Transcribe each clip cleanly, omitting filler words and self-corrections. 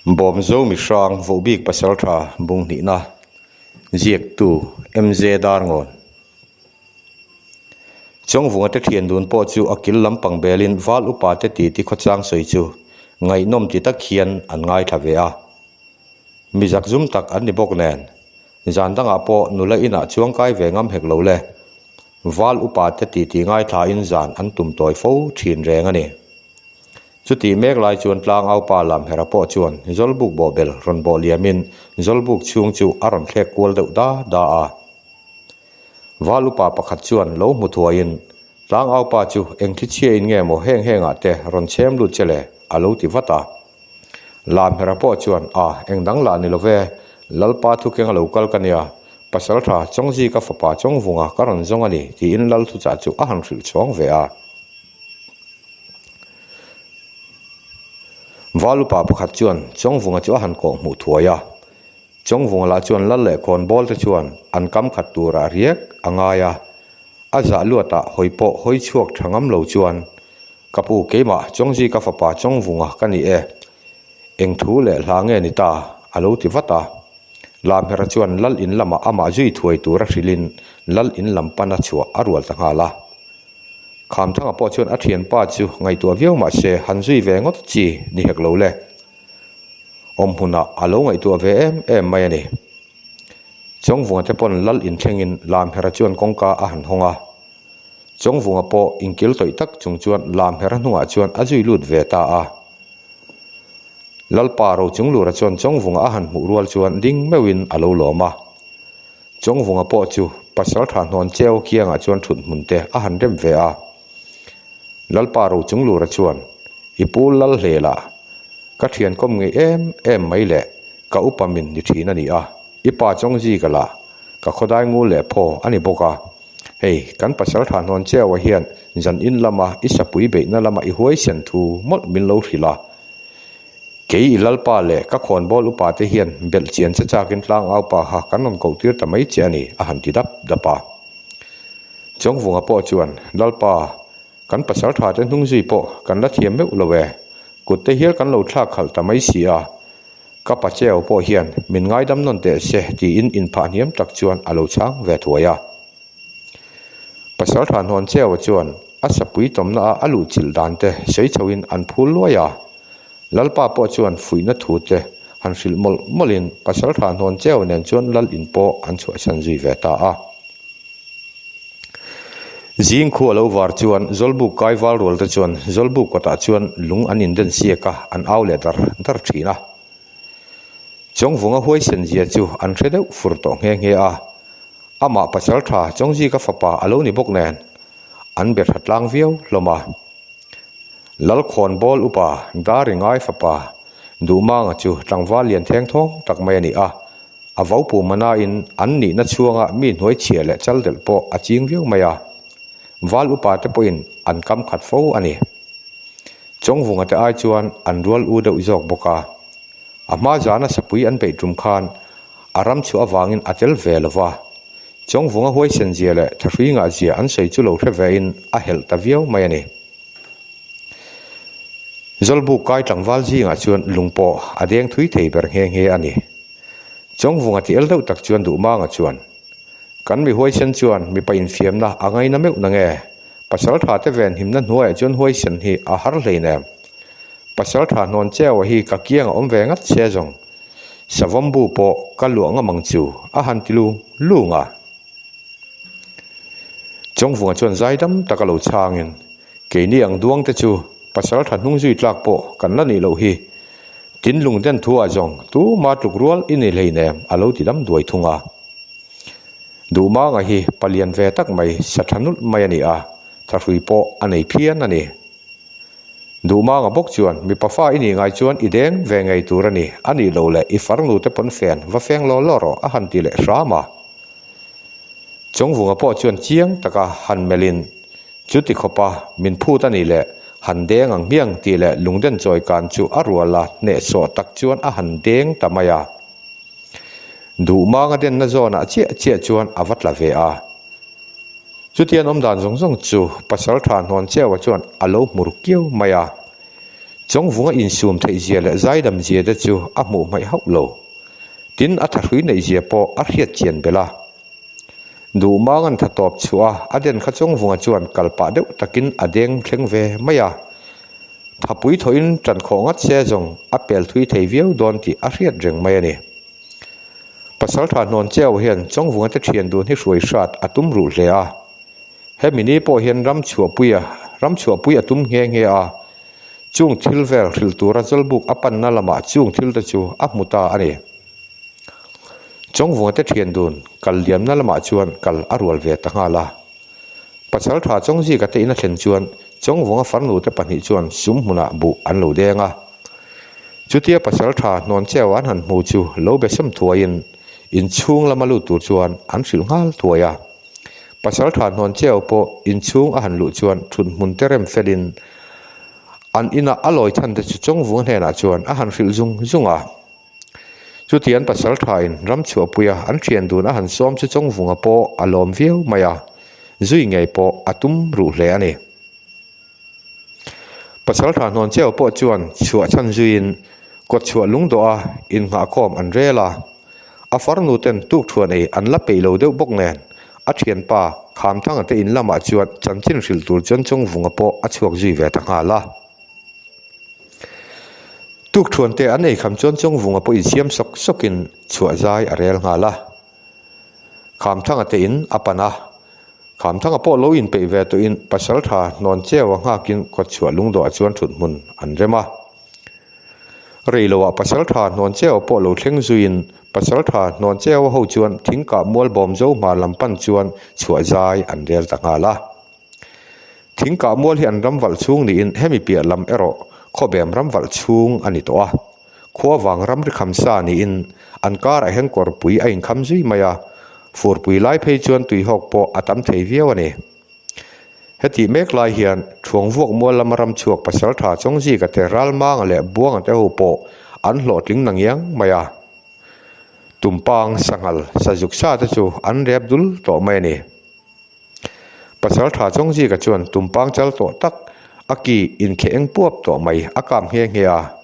Bawmzo mihrang vohbik pasaltha bunghnihna ziaktu MJ Darngawn. Chawngvunga te thian dun pawh chu a kil lampang belin val upa te titi khawchang sawi chu ngaihnawm ti tak hian an ngaithla ve a. Mi zakzum tak an ni bawk nen, zan dangah pawh nula inah chuangkai ve ngam hek lo le. Val upa te titi ngaithlain zan an tum tawi fo thin reng a ni. Chutih mek lai chuan tlangaupa Lamhera pawh chuan Zawlbuk bawhbel rawn bawh liamin Zawlbuk chhung chu a rawn thlek kual deuh da da a. Val upa pakhat chuan lo hmu thuaiin tlangaupa chu eng thi chhiain nge maw heng hengah te rawn chhem lut che le a lo ti vat a. Lamhera pawh chuan a eng dang lah ni lo ve, Lalpa thukeng a lo kal ka nia, Pasaltha Chawngzika fapa Chawngvunga ka rawn zawng a ni tiin Lal thuchah chu a han hrilh chhuang ve a. Val upa pakhat chuan Chawngvunga chu a han kawh hmuh thuai a, Chawngvunga lah chuan lal leh khawn bawl te chuan an kam khat turah riak a ngai a, a zah luatah hawi pawh hawi chhuak tha ngam lo chuan, Ka pu keimah Chawngzika fapa Chawngvunga ka ni e, eng thu leh hla nge ni ta? a lo ti vat a. Lamhera chuan lal in lamah amah zui thuai tura hrilhin lal in lam pana chhuah a rual ta nghal a. Khamthanga pawh chuan a thianpa chu ngaihtuah viau mah se han zui ve ngawt chi ni hek lo le. Awm hmunah a lo ngaihtuah ve em em mai a ni. Chawngvunga te pawn lal inthlengin Lamhera chuan kawngka a han hawng a. Chawngvunga pawh inkil tawih tak chung chuan Lamhera hnungah chuan a zui lut ve ta a. Lalpa Rochunglura chuan Chawngvunga a han hmuh rual chuan ding meuhin a lo lawm a. Chawngvunga pawh chu pasal tha hnawn cheu kiangah chuan thut hmun te a han rem ve a. Lalpa Rochunglura chuan, I pu lal hle la, ka thian kawm ngei em em mai le, ka upa min ni thin a ni a, i pa Chawngzi ka la, ka khawdai ngul leh phaw a ni bawk a. Hei, kan pasal tha hnawn cheu a hian zan in lama i sapui beihna lama i huaisen thu mawlh min lo hrilh a. Kei i lalpa leh ka khawnbawl upa te hian belh chian che chakin tlangau pa kha kan rawn koh tir ta mai che a ni, a han ti dap dap a. Chawngvunga pawh chuan, Lalpa, kan pasal tha te hnung zui pawh kan la thiam meuh lo e, kut te hial kan lo thlak khalh ta mai si a, ka pa cheu pawh hian min ngaidam nawn teh se tiin inphah hniam tak chuan a lo chhang ve thuai a. Pasal tha hnuan cheu chuan a sapui tawmna a a luhchilh dan te sawi chho in an phul luai a. Lalpa pawh chuan fuihna thu te han hrilh mawlh mawlh in pasal tha hnuan cheu nen chuan lal in pawh an chhuahsan zui ve ta a. Zing khu a lo var chuan Zawlbuk kai val rual te chuan Zawlbuk kawtah chuan lung an inden siak a, an au leh dar dar thin a. Chawngvunga huaisen zia chu an hre deuh fur tawh nghe nghe a. Amah pasal tha Chawngzika fapa a lo ni bawk nen an be tha tlang viau hlawm a. Lalkhawnbawl upa Dari ngai fapa Duhmanga chu tlangval lian theng thawng tak mai a ni a. A vo pu manain an nihna chhuanga mi hnuai chhia leh chal delh pawh a ching viau mai a. Val upa te pawhin an kam khat fo a ni. Chawngvunga te ai chuan an rual u deuh zawk bawk a. A hma zana sapui an beih tum khan a ram chhuah avangin a tel ve lo va. Chawngvunga huaisen zia leh thahrui ngah zia an sawi chu lo hre vein a helh ta viau mai a ni. Zawlbuk kai tlangval zingah chuan lung pawh a deng thui thei ber nghe nghe a ni. Chawngvunga ti el deuh tak chuan Duhmanga chuan, Kan mi huaisen chuan mipa infiamna a ngaina meuh na nge? Pasal tha te ven himna hnuaiah chuan huaisen hi a har hlein em? Pasal tha hnawn cheu a hi ka kiang a awm ve ngat che zawng. Savawm bu pawh ka luah ngam ang chu a han ti lung lung a. Chawngvunga chuan zaidam taka lo chhangin, Keini ang duang te chu pasal tha hnung zui tlak pawh kan la nih loh hi. Tin lung den thu ah zawng tuma tluk rual i ni hleinem a lo ti dam duai thung a. Duhmanga hi palian ve tak mai sa tha nulh mai a ni a, thahrui pawh a nei phian a ni. Duhmanga bawk chuan, Mipa fa i nih ngai chuan i deng ve ngei tur a ni, a nih loh leh i farnu te pawn fen va feng law law rawh a han ti leh hram a. Chawngvunga pawh chuan chiang taka han melhin, Chuti khawpa min phut a nih leh han deng ang hmiang tih leh lungden chawi kan chu a rual a hnehsawh tak chuan a han deng ta mai a. Duhmanga denna zawnah chiah chiah chuan a va tla ve a. Chutian awm dan zawng zawng chu pasal tha hnawn cheu-a chuan a lo hmur kiau mai a. Chawngvunga insum theih zia leh zaidam zia te chu a hmuh hmaih hauh lo. Tin, a thahrui neih zia pawh a hriat chian belh a. Duhmang an tha tawp chhuah a, a den kha Chawngvunga chuan kal pah deuh takin a deng thleng ve mai a. Thapui thawhin tan khawh ngat se zawng a pel thui thei viau dawn tih a hriat reng mai a ni. Pasaltha hnawn cheu hian Chawngvunga te thian dun hi hruai hrat a tum ruh hle a. Hemi ni pawh hian ram chhuahpui a ram chhuahpui a tum nghe nghe a, chung thil vel hrilh tura Zawlbuk a panna lamah chung thil te chu a hmu ta a ni. Chawngvunga te thian dun kal liamna lamah chuan kal a rual ve ta nghal a. Pasaltha Chawngzika te in a thlen chuan Chawngvunga farnu te pahnih chuan sum hmunah buh an lo deng a. Chutia Pasaltha Hnawncheu an han hmu chu lo be sawm thuaiin inchhung lama lut tur chuan an hrilh nghal thuai a. Pasaltha Hnawncheu pawh inchhung a han luh chuan thut hmun te rem felin an ina a lawi chhan te chu Chawngvunga hnenah chuan a han hrilh zung zung a. Chutian Pasalthain ram chhuahpuia an thian dun a han sawm chu Chawngvunga pawh a lawm viau mai a, zui ngei pawh a tum ruh hle a ni. Pasaltha Hnawncheu pawh chuan chhuah chhan zuiin kawtchhuah lungdawha innghahkhawm an rel a, a farnu ten tukthuan ei an la peih lo deuh bawk nen a thianpa Khamthanga te in lamah chuan chanchin hrilh tur chuan Chawngvunga pawh a chhuak zui ve ta nghal a. Tukthuan te an eikham chuan Chawngvunga pawh insiam sawk sawkin chhuah zai a rel nghal a. Khamthanga te in a pan a, Khamthanga pawh lo inpeih ve tawhin Pasaltha Hnawncheu a nghakin kawtchhuah lungdawhah chuan thut hmun an rem a. Reiloah Pasaltha Hnawncheu pawh lo thleng zuiin Pasaltha Hnawncheu ho chuan thingkah mualbawm zo hmar lam pan chuan chhuah zai an rel ta nghal a. Thingkah mual hi an ram valh chhung niin hemi piah lam erawh khawbem ram valh chhung a ni tawh a. Khua vang ram ri kham sa niin an karah hian kawrpui a inkham zui mai a, furpui lai phei chuan tuihawk pawh a tam thei viau a ni. Hetih mek lai hian Thuangvuak mual lama ram chhuak Pasaltha Chawngzika te Ralmanga leh Buanga te ho pawh an hlawhtling na ngiang mai a. Tumpang, Sanghal, Sazuk sa te chu an rep dul tawh mai a ni. Pasaltha Chawngzika chuan tumpang chal tawh tak a ki inkheh eng puap tawh mai a kap nghe nghe a.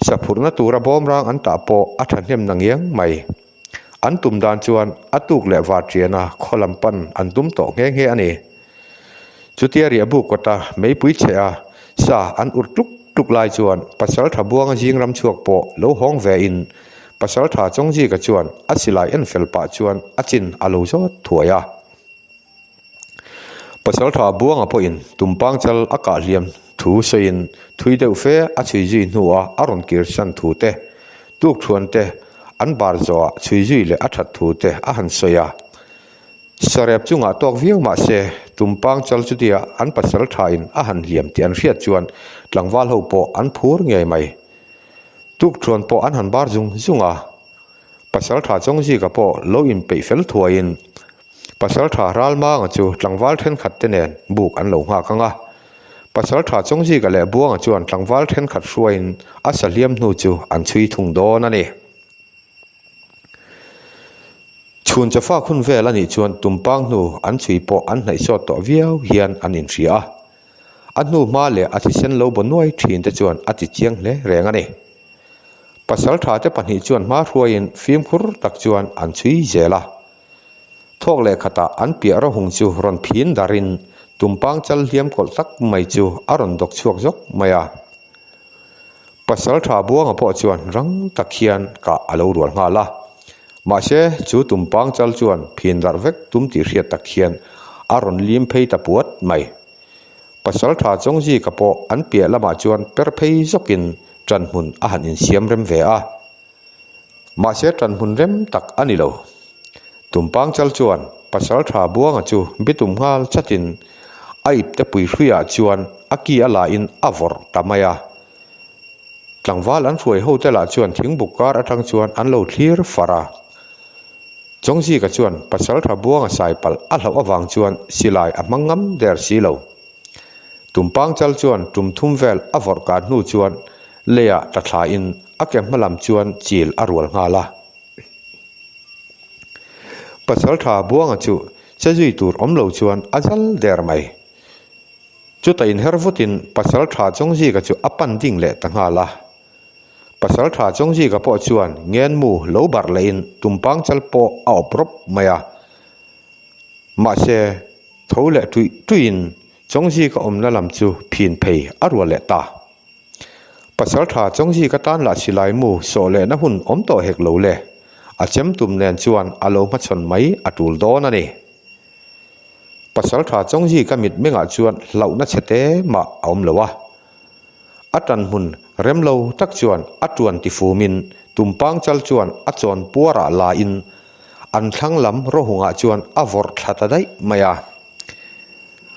Saphurhna tura bawmrang an tah pawh a thahnem na ngiang mai. An tum dan chuan a tuk leh varṭiana khaw lam pan an tum tawh nghe nghe a ni. Chutia riahbuk kawta meipui chhe a sa an ur tluk tluk lai chuan Pasaltha Buanga zing ram chhuak pawh lo hawng ve in Pasaltha Chawngzika chuan a silai en fel pah chuan a chin a lo zawt thuai a. Pasaltha Buanga pawhin tumpang chal a kah hliam thu sawiin thui deuh fe a chhui zui hnuah a rawn kir san thu te, tukthuan te an bar zawhah chhui zui leh a that thu te a han sawi a. Sarep chungah tawk viau mah se, tumpang chal chutia an pasal thain a han hliam tih an hriat chuan tlangval ho pawh an phur ngei mai. Tukthuan pawh an han bar zung zung a, pasal tha Chawngzika pawh lo inpeih fel thuaiin pasal tha Ralmanga chu tlangval thenkhat te nen buk an lo nghak ang a. Pasal tha Chawngzika leh Buanga chuan tlangval thenkhat hruaiin a sahliam hnu chu an chhui thung dawn a ni. Chhun chawfak hun vel a nih chuan tumpang hnu an chhui pawh an hnaih sawt tawh viau hian an inhria a. A hnu hma leh a thisen lo baw nuai thin te chuan a ti chiang hle reng a ni. Pasaltha te pahnih chuan hma hruaiin fimkhur tak chuan an chhui zel a. Thawk leh khatah an piah rawhung chu rawn phin darin tumpang chal hliam kawlh tak mai chu a rawn dawk chhuak zawk mai a. Pasaltha Buanga pawh chuan rang tak hian kah a lo rual nghal a. Mahse, chu tumpang chal chuan phin darh vek tum tih hriat tak hian a rawn lim phei ta puat mai. Pasaltha Chawngzika pawh an piah lamah chuan per phei zawkin ṭanhmun a han insiam rem ve a. Mahse ṭanhmun rem tak a ni lo. Tumpang chal chuan Pasaltha Buanga chu bitum nghal chatin a ipte pui hruiah chuan a ki a lahin a vawrh ta mai a. Tlangval an hruai hote lah chuan thingbuk kar atang chuan an lo thlir far a. Chawngzika chuan Pasaltha Buanga sai palh a hlauh avang chuan silai a hmang ngam der si lo. Tumpang chal chuan tum thum vel a vawrh kar hnu chuan leiah tla thlain a ke hma lam chuan chil a rual nghal a. Pasaltha Buanga chu che zui tur awm lo chuan a zal der mai. Chutah inher vutin Pasaltha Chawngzika chu a pan ding leh ta nghal a. Pasaltha Chawngzika pawh chuan ngenmu lo barh lehin tumpang chal pawh a awp rawp mai a. Mahse, tho leh tuih tuihin Chawngzika awmna lam chu phin phei a rual leh ta. Pasaltha Chawngzika tan lah silai mu sawh lehna hun awm tawh hek lo le, a chem tum nen chuan a lo hmachhawn mai a tul dawn a ni. Pasaltha Chawngzika mitmengah chuan hlauhna chhe te mah a awm lo a. A tan hmun rem lo tak chuan a tuan tifumin tumpang chal chuan a chawn puarah lain an thlang lam rawhungah chuan a vawrh thla ta daih mai a.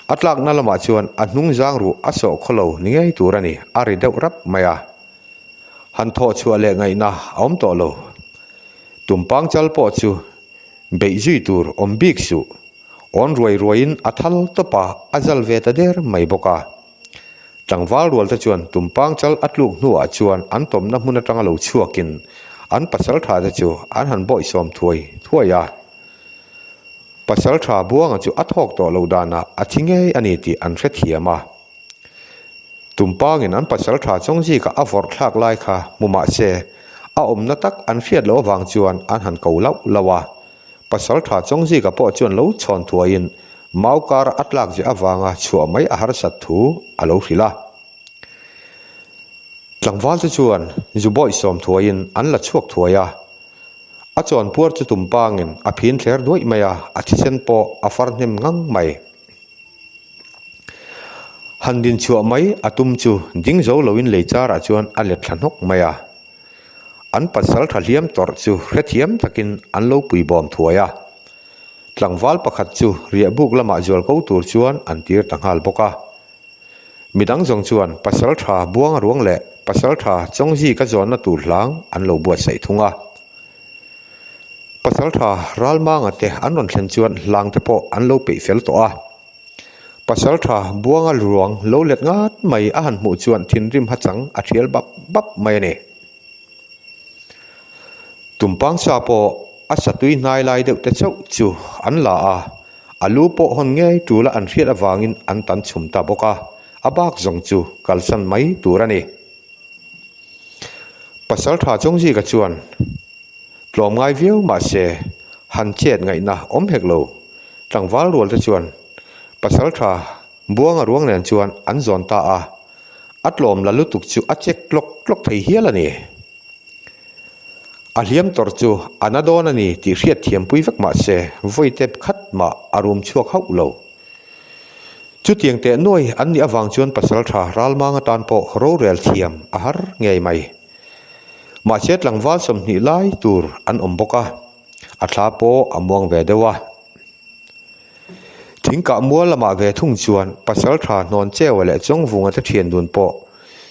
A tlakna lamah chuan a hnung zang ruh a sawh khaw lo ni ngei tur a ni, a ri deuh rap mai a. Han thawh chhuah leh ngaihna a awm tawh lo. Tumpang chal pawh chu beih zui tur awm bik suh. Awn ruai ruaiin a thal tawp a, a zal ve ta der mai bawk a. Tlangval rual te chuan tumpang chal a tluk hnuah chuan an tawmna hmun atanga lo chhuakin an pasaltha te chu an han bawihsawm thuai thuai a. Pasaltha Buanga chu a thawk tawh loh danah a thi ngei a ni tih an hrethiam a. Tumpangin an pasaltha Chawngzika a vawrh thlak lai kha hmu mah se, a awmna tak an hriat loh avang chuan an han ko lauh lauh a. Pasaltha Chawngzika pawh chuan lo chhawn thuaiin mau kara a tlak zeh avanga chhuah mai a harsat thu a lo hrilh a. Tlangval te chuan zu bawih sawm thuaiin an la chhuak thuai a. A chawnpuar chu tumpangin a phin thler duaih mai a, a thisen pawh a far hnem ngang mai. Han din chhuah mai a tum chu ding zo loin lei charah chuan a let thla hnawk mai a. An pasal tha hliam tawrh chu hrethiam takin an lo pui bawm thuai a. Tlangval pakhat chu riahbuk lamah zual ko tur chuan an tir ta nghal bawk a. Midang zawng chuan pasal tha buang ruang leh pasal tha chawngzi ka zawnna tur hlang an lo buatsaih thung a. Pasaltha Ralmanga te an rawn thlen chuan hlang te pawh an lo peih fel tawh a. Pasaltha Buanga ruang lo let ngat mai a han hmuh chuan thinrim hachang a thial bap bap mai a ni. Tumpang sa pawh a satui hnai lai deuh te chauh chu an la a, a lu pawh hawn ngei tul a an hriat avangin an tan chhum ta bawk a, a bak zawng chu kalsan mai tur a ni. Pasaltha Chawngzika chuan tlawm ngai viau mah se han chet ngaihna awm hek lo. Tlangval rual te chuan Pasaltha Buanga ruang nen chuan an zawn ta a, a tlawm la lutuk chu a chek tlawk tlawk thei hial a ni. A hliam tawrh chu a na dawn a ni tih hriat thiampui vek mah se vawite khat mah a rum chhuak hauh lo. Chutiang teh nuai an nih avang chuan pasaltha Ralmang atan pawh rorel thiam a har ngei mai. Mahse tlangval 20 lai tur an awm bawk a, a thla pawh a muang ve deuh a. Thingkah mual lamah ve thung chuan pasaltha Hnawncheua leh Chawngvunga te thian dun pawh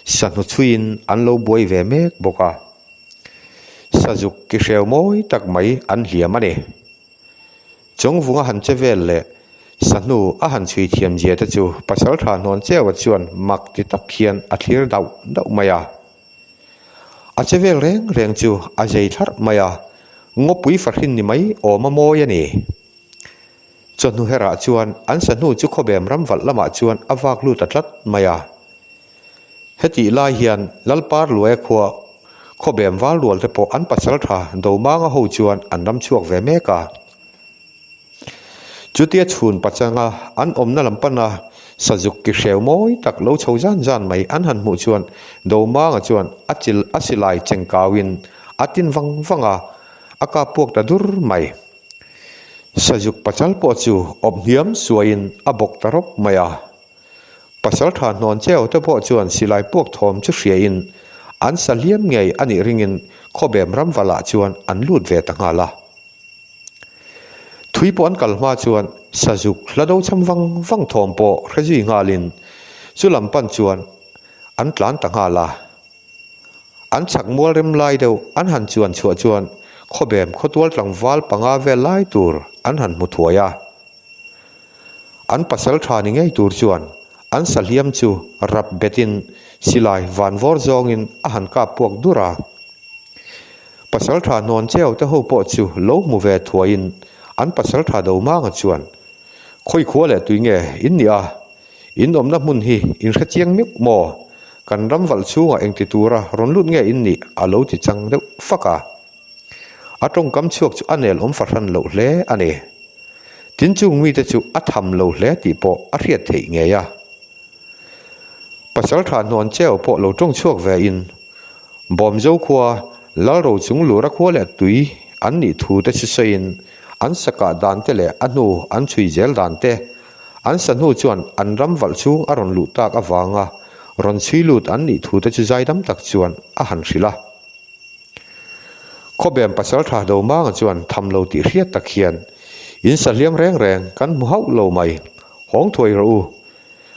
sahnu chhuiin an lo buai ve mek bawk a. Sazuk ki hreu mawi tak mai an hliam a ni. Chawngvunga han che vel leh sahnu a han chhui thiam zia te chu Pasaltha Hnawncheua chuan mak ti tak hian a thlir dauh dauh mai a. A che vel reng reng chu a zei thlarh mai a, ngawpui fahrin ni mai awm a mawi a ni. Chawhnu herah chuan an sahnu chu khawbem ram valh lamah chuan a vak lut ta tlat mai a. Hetih lai hian Lalpar Luaia khua khawbem val rual te pawh an pasal tha Domanga ho chuan an ram chhuak ve mek a. Chutia chhun pachanga an awmna lam pana sazuk ki hreu mawi tak lo chho zan zan mai an han hmuh chuan Domanga chuan a chil a silai chengkauin a tin vang vang a, a kap puak ta dur mai. Sazuk pachal pawh chu awp hniam suaiin a bawk ta rawp mai a. Pasaltha hnawn cheu te pawh chuan silai puak thawm chu hriain an sa hliam ngei a nih ringin khawbem ramvalah chuan an lut ve ta nghal a. Thui pawh an kal hma chuan sazuk hla do cham vang vang thawm pawh hre zui nghalin chu lam pan chuan an tlan ta nghal a. An chhak mual rem lai deuh an han chuan chhuah chuan khawbem khawtual tlangval panga vel lai tur an han hmu thuai a. An pasal tha ni ngei tur chuan an sahliam chu rap betin silai vanvawr zawngin a han kap puak dur a. Pasal tha hnawn cheu te ho pawh chu lo hmu ve thuaiin an pasal tha Domanga chuan, Khawi khua leh tui nge in nih a? In awmna hmun hi in hre chiang meuh maw? Kan ram valh chhungah engti tura rawn lut nge in nih? a lo ti chang deuh fak a. A tawngkam chhuak chu a nel awm fahran loh hle a ni. Tin chung mite chu a tham lo hle tih pawh a hriat theih ngei a. Pasal tha hnuan cheu pawh lo tawng chhuak ve in Bawmzo khua Lalro chung lura khua leh tui an nih thu te chu sawiin an sa kah dan te leh a hnu an chhui zel dan te an sa hnu chuan an ram valh chhung a rawn luh tak avanga rawn chhui lut an nih thu te chu zaidam tak chuan a han hrilh a. Khawbem pasal tha Domanga chuan tham lo tih hriat tak hian, In sa hliam reng reng kan hmu hauh lo mai, hawng thuai rawh u.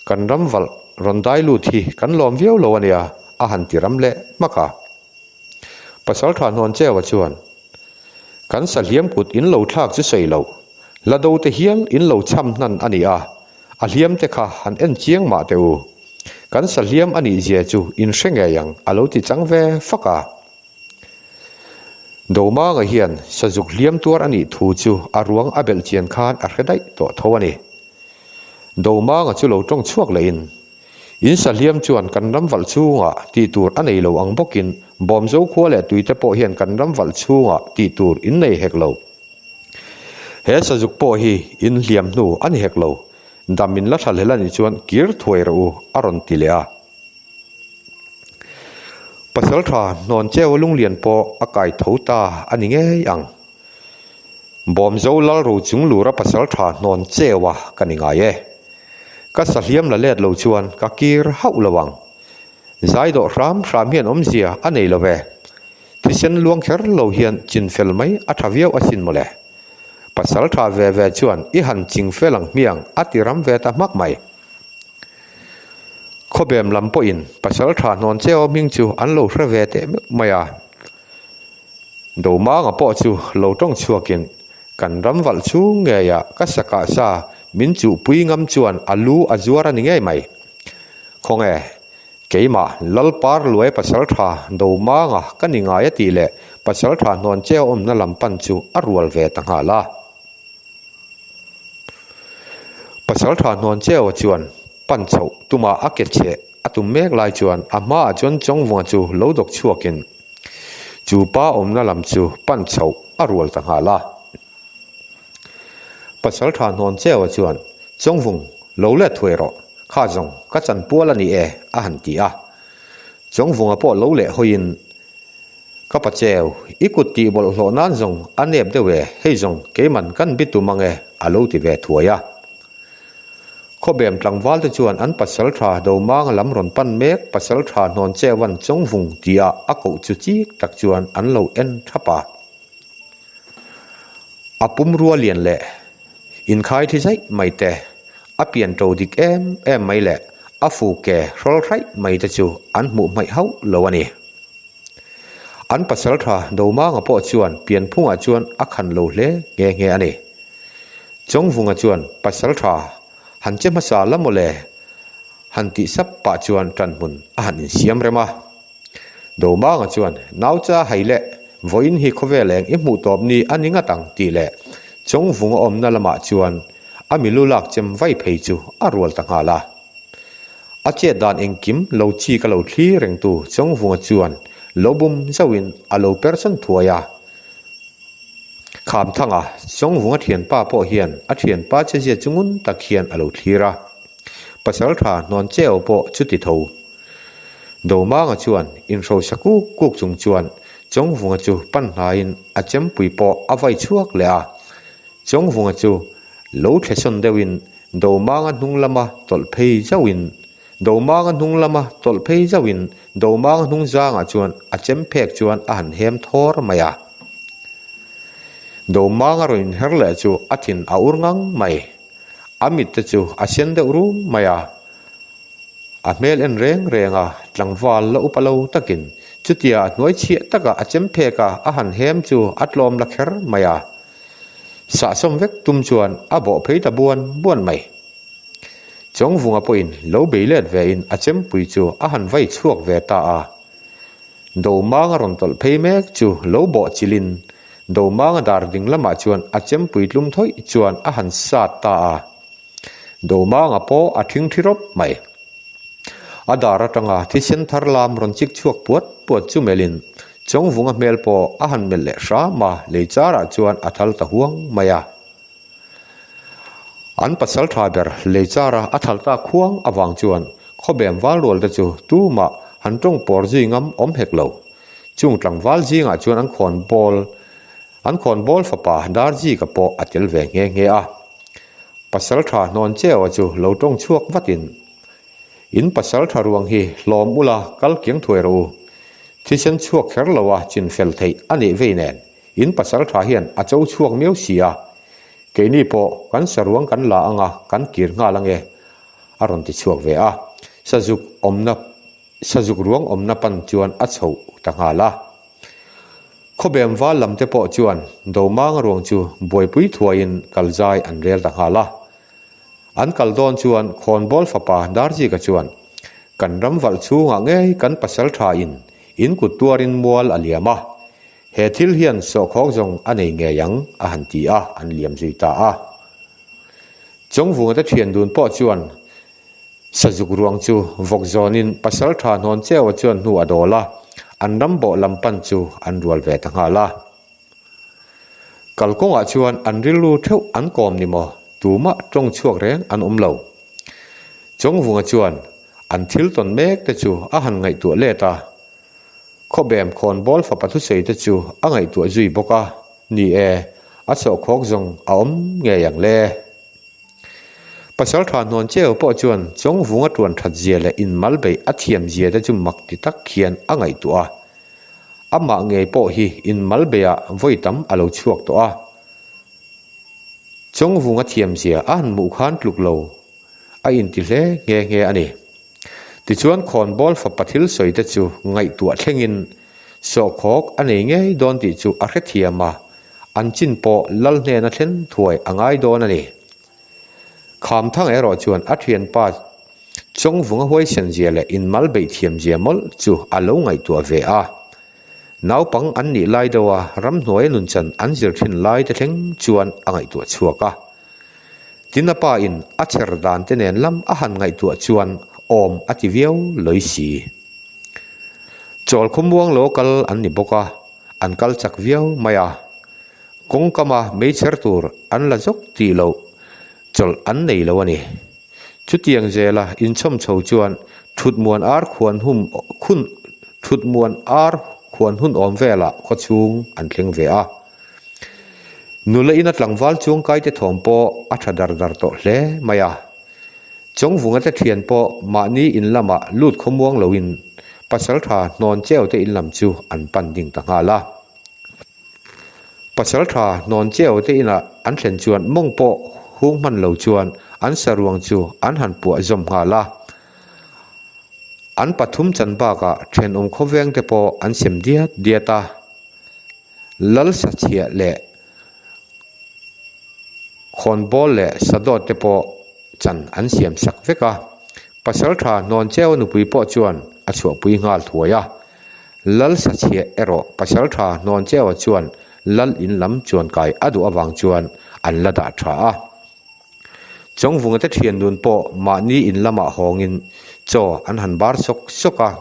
Kan ram valh rawn dai lut hi kan lawm viau lo a nia, a han ti ram leh hmak a. Pasal tha Hnawncheua chuan, Kan sa hliam kut in lo thlak chu sawi loh, la do te hial in lo cham hnan a ni a, a hliam te kha han en chiang mah teh u. Kan sa hliam a nih zia chu in hre ngei ang a lo ti chang ve fak a. Domanga hian sazuk hliam tuar a nih thu chu a ruang a belh chian khan a hre daih tawh tho a ni. Domanga chu lo tawng chhuak leh in, In sa hliam chuan kan ram valh chhungah tih tur a nei lo ang bawkin Bawmzo khua leh tuite pawh hian kan ram valh chhungah tih tur in nei hek lo. He sazuk pawh hi in hliam hnu a ni hek lo, dam in la thla hlel a nih chuan kir thuai rawh u a rawn ti leh a. Pasal tha hnawn cheu lunglian pawh a kai tho ta a ni ngei ang. Bawmzo Lalro chung lura pasal tha hnawn cheu a ka ni ngai e. Ka sa hliam la let lo chuan ka kir hauh lo ang. Zai dawh hram hram hian awmzia a nei lo ve. Thisen luang kher lo hian chin fel mai a tha viau asin mawle. Pasal tha ve ve chuan i han ching fel ang hmiang a ti ram ve ta hmak mai. Khawbem lam pawhin pasal tha hnawn cheu hming chu an lo hre ve teh meuh mai a. Domanga pawh chu lo tawng chhuakin kan ram valh chhung ngeiah ka sakah sa min chuhpui ngam chuan a lu a zuar a ni ngei mai. Khawnge Keimah, Lalpar Luai Pasaltha Domanga ka ni ngai a tih leh Pasaltha hnawn che awmna lam pan chu a rual ve ta nghal a. Pasaltha hnawn cheu chuan pan chhoh tuma a ke cheh a tum mek lai chuan a hmaah chuan Chawngvunga chu lo dawk chhuakin chu pa awmna lam chu pan chhoh a rual ta nghal a. Pasaltha hnawn cheu chuan, Chawngvung, lo let thuai rawh, kha zawng ka chanpual a ni e, a han ti a. Chawngvunga pawh lo leh hawiin, Ka pa cheu, i kut tih bawlhhlawh nan zawng a nep deuh e, hei zawng keiman kan bi tum ang e, a lo ti ve thuai a. Khawbem tlangval te chuan an pasaltha Domanga lam rawn pan mek pasaltha hnawn cheuan Chawngvung tia a koh chu chik tak chuan an lo en thap a. A pumrua lian leh inkhai thi zaih mai te, a pian to dik em em mai leh a fu ke hrawl hraih mai te chu an hmuh hmaih hauh lo a ni. An pasal tha Domanga pawh chuan pianphungah chuan a khan lo hle nghe nghe a ni. Chawngvunga chuan pasal tha han che hmasa la mawle han tih sap pah chuan ṭanhmun a han insiam rem a. Domanga chuan, Naucha hai leh, vawiin hi khawvel eng i hmuh tawp ni a ni ngat ang tih leh Chawngvung a awmna lamah chuan a milu lak chem vai phei chu a rual ta nghal a. A chet dan engkim lo chi ka lo thli rengtu Chawngvunga chuan lo bum zauhin a lo per sawn thuai a. Khamthanga, Chawngvunga thianpa pawh hian a thianpa chezia chu ngun tak hian a lo thlir a. Pasaltha Hnawncheu pawh chuti tho. Domanga chuan inhrosa kuk kuk chung chuan Chawngvunga chu pan hnaiin a chempui pawh a vai chhuak leh a. Chawngvunga chu lo thlesawn deuhin Domanga hnung lama tawlh phei zauhin Domanga hnung lama tawlh phei zauhin Domanga hnung zangah chuan a chem phek chuan a han hem thawr mai a. Domanga rawn inher leh chu a thin a ur ngang mai. A mit te chu a sen deuh rum mai a. A hmel en reng reng a, tlangval la upa lo takin chutia a hnuai chhiah taka a chem phek a, a han hem chu a tlawm la kher mai a. Sahsawm vek tum chuan a bawh phei ta buan buan mai. Chawngvunga pawhin lo bei let vein a chempui chu a han vai chhuak ve ta a. Domanga rawn tawlh phei mek chu lo bawh chilhin Domanga dar ding lamah chuan a chempui tlum thawih chuan a han sat ta a. Domanga pawh a ṭhingṭhi rawp mai. A dar aṭanga thisen thar lam rawn chik chhuak puat puat chu melhin Chawngvunga hmel pawh a han melh leh hram a, lei charah chuan a thal ta huang mai a. An pasal tha ber lei chara a thal tak huang avang chuan khawbem val rual te chu tumah han tawng pawr zui ngam awm hek lo. Chung tlangval zingah chuan an khawn bawl an khawn bawl fapa Darzika pawh a tel ve nghe nghe a. Pasal tha hnawn cheu a chu lo tawng chhuak vatin, In pasal tha ruang hi hlawm ula kal kiang thuai rawh u. Thisen chhuak kher lo a chin fel theih a nih vei nen In pasal tha hian a cho chhuak miau si a, keini pawh kan saruang kan la anga kan kir nghal ange a rawn ti chhuak ve a, sazuk awmna sazuk ruang awmna pan chuan a chhoh ta nghal a. Khawbem val lam te pawh chuan Domanga ruang chu buaipui thuaiin kal zai an rel ta nghal a. An kal dawn chuan Khawnbawl fapa Darzika chuan, Kan ram valh chhungah ngei kan pasal tha in in kut tuarin mual a liam a, he thil hian sawhkhawk zawng a nei ngei ang a han ti a, an liam zui ta a. Chawngvunga te thian dun pawh chuan Sazuk ruang chu vawk zawnin pasal tha hnawn cheu a chuan hnu a dawl a, an ram bawh lam pan chu an rual ve ta nghal a. Kalkawngah chuan an rilru theuh an kawm ni maw? Tumah tawng chhuak reng an awm lo. Chawngvunga chuan an thil tawn mek te chu a han ngaihtuah let a. Khawbem khawnbawl fapa thusawi te chu a ngaihtuah zui bawk a, ni e, a sawhkhawk zawng a awm ngei ang le. Pasal tha hnuan cheu pawh chuan Chawngvunga tuan that zia leh inmal beih a thiam zia te chu mak ti tak hian a ngaihtuah a. Amah ngei pawh hi inmal beihah vawi tam a lo chhuak tawh a. Chawngvunga thiam zia a han hmuh khan tluk lo a inti hle nghe nghe a ni. Tichuan khawnbawl fapa thil sawi te chu ngaihtuah thlengin sawhkhawk a nei ngei dawn tih chu a hrethiam a, an chin pawh lal hnena thlen thuai a ngai dawn a ni. Khamthang erawh chuan a thianpa Chawngvunga huaisen zia leh inmal beih thiam zia mawlh chu a lo ngaihtuah ve a. Naupang an nih lai deuha ramhnuaia nunchan an zir thin lai te thleng chuan a ngaihtuah chhuak a. Tin a pa in a chher dan te nen lam a han ngaihtuah chuan awm a ti viau lawi si. Chawl khawmuang lo kal an ni bawk a, an kal chak viau mai a. Kawngkama meichher tur an la zawk tih loh chawlh an nei lo a ni. Chutiang zela inchhawm chho chuan thutmuan ar khuan hum khun thutmuan ar khuan hun awm velah khawchhung an thleng ve a. Nula ina tlangval chuangkaite thawm pawh a tha dar dar tawh hle mai a. Chawngvunga te thian pawh mahni in lamah lut khawmuang loin pasaltha hnawn cheu te in lam chu an pan ding ta nghal a. Pasaltha hnawn cheu te inah an thlen chuan mawng pawh hung hman lo chuan an saruang chu an han puah zawm nghal a. An pathum chan bakah thenawm khawveng te pawh an sem diat diat a. Lal sachhiah leh khawnbawl leh sadawt te pawh chan an siam sak vek a. Pasaltha hnawn cheu nupui pawh chuan a chhuahpui nghal thuai a. Lal sachhiah erawh pasaltha hnawn cheu chuan lal in lam chuan kai a duh avang chuan an la dah tha a. Chawngvunga te thian dun pawh mahni in lamah hawngin chaw an han bar sawk sawk a.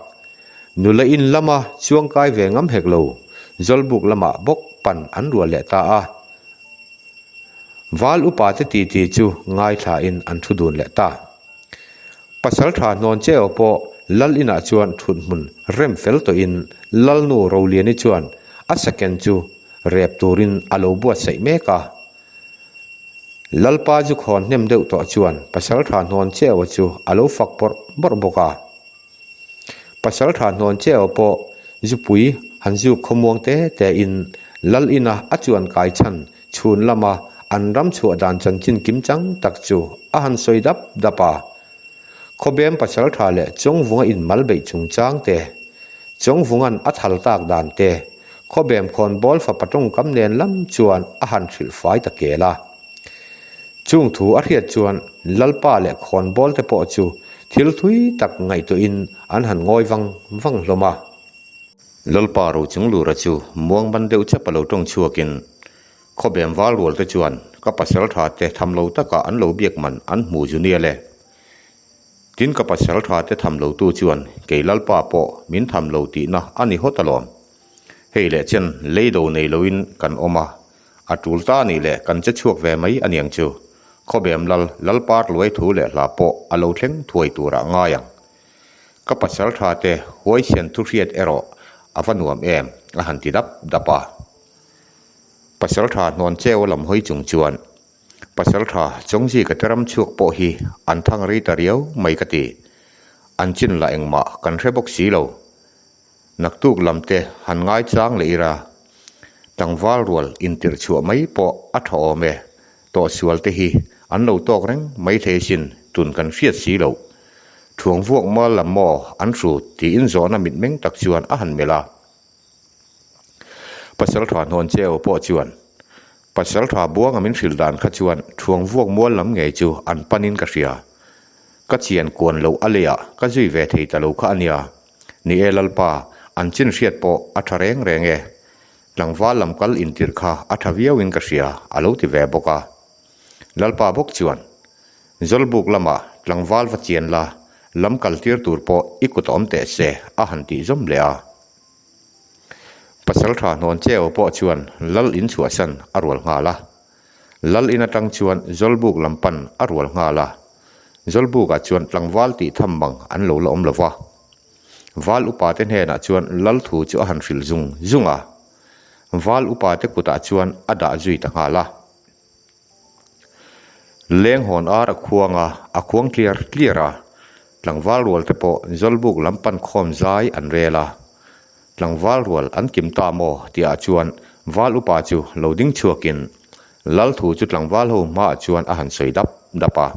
Nula in lama chuangkai ve ngam hek lo, Zawlbuk lamah bawk pan an rual leh ta a. Val upa te titi chu ngaithlain an thu dun leh ta. Pasaltha hnawn cheu pawh Lal inah chuan thut hmun rem fel tawhin Lalnu Roliani chuan a saken chu rep turin a lo buatsaih mek a. Lalpa chu khawn hnem deuh tawh chuan Pasaltha hnawn cheu chu a lo fak bawrh bawrh bawk a. Pasaltha hnawn cheu pawh zupui han zuk khawmuang te te in Lal ina a chuan kai chhan chhun lama an ram chhuah dan chanchin kim chang tak chu a han sawi dap dap a. Khawbem Pasaltha leh Chawngvunga inmal beih chungchang te, Chawngvunga'n a thal tak dan te, Khawbem khawnbawl fapa tawngkam nen lam chuan a han hrilh fai ta kel a. Chung thu a hriat chuan Lalpa leh khawnbawl te pawh chu thil thui tak ngaihtuahin an han ngawi vang vang hlawm a. Lalpa Rochunglura chu muang ban deuh chap a lo tawng chhuakin. Khawbem val rual te chuan ka pasaltha te tham lo taka an lo biak man an hmu zu nia le. Tin ka pasaltha te tham lo tu chuan kei Lalpa pawh min tham lo tihna a ni hawt alawm. Hei leh chen leido nei loin kan awm a, a tul ta a nih leh kan che chhuak ve mai a niang chu. Khawbem lal Lalpar luai thu leh hla pawh a lo thleng thuai turah ngai ang. Ka pasaltha te huaisen thu hriat erawh a va nuam em a han ti dap dap a. Pasaltha hnawn cheu lam hawi chung chuan Pasaltha Chawngzika te ram chhuak pawh hi an thang rei ta riau mai ka ti. An chin lah engmah kan hre bawk si lo. Naktuk lam te han ngaichang leh ira tlangval rual intirh chhuah mai pawh a tha awm e. Tawhsual te hi an lo tawk reng mai thei sin tun kan hriat si loh. Thuang vuak mual lam maw an hrut tiin zawhna mitmeng tak chuan a han melh a. Pasaltha hnawn cheu pawh chuan Pasaltha Buanga min hrilh dan kha chuan Thuang vuak mual lam ngei chu an panin ka hria. Ka chian kuan loh a leiah ka zui ve thei ta lo kha a nia. Ni e Lalpa, an chin hriat pawh a tha reng reng e. Tlangval lam kal intirh kha a tha viauin ka hria a lo ti ve bawk a. Lalpa bawk chuan, Zawlbuk lamah tlangval va chian la, lam kal tir tur pawh i kut awm teh se a han tih zawm leh a. Pasaltha hnawn cheu pawh chuan Lal in chhuahsan a rual nghal a. Lal in atang chuan Zawlbuk lam pan a rual nghal a. Zawlbukah chuan tlangval tih tham mang an lo la awm lo va. Val upa te hnenah chuan Lal thu chu a han hrilh zung zung a. Val upa te kutah chuan a dah zui ta nghal a. Leng hawn ar a khuang a, a khuang tliar tliar a. Tlangval rual te pawh Zawlbuk lam pan khawm zai an rel a. Tlangval rual an kim ta maw tihah chuan Val upa chu lo ding chhuakin Lal thu chu tlangval ho hmaah chuan a han sawi dap dap a.